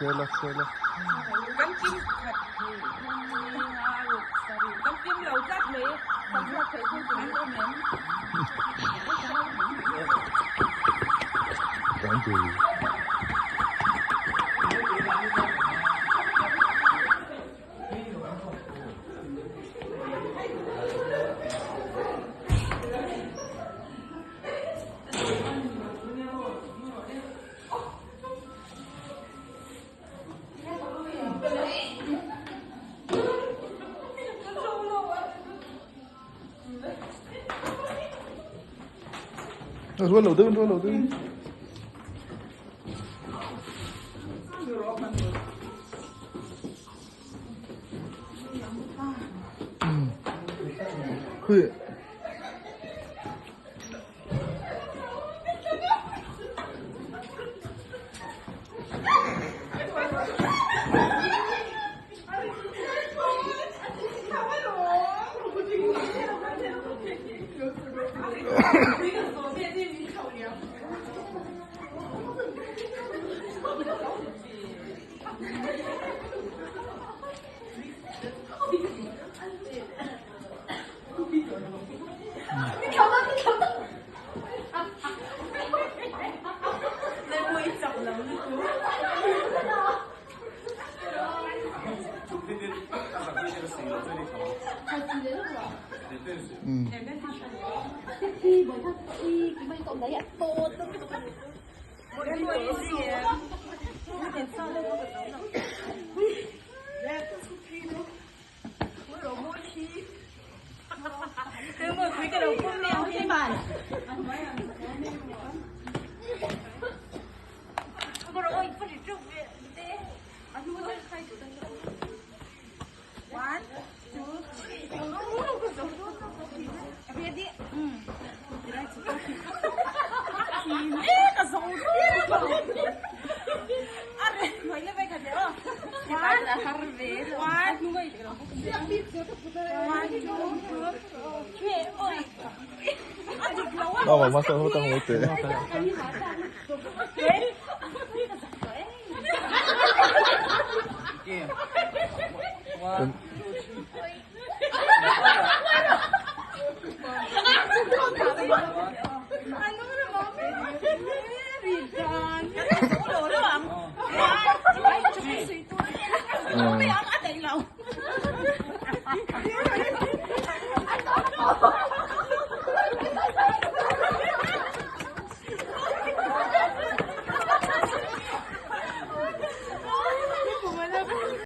Chhiar la, chhiar la. Kan kim khat hnih thum nga ruk sarih kan kim lo tlat mai kan chhuak theih chu an awm em? Kan ti. Rual lo deuh in rual lo deuh in. Khui. Nó mà sao không tao không tệ.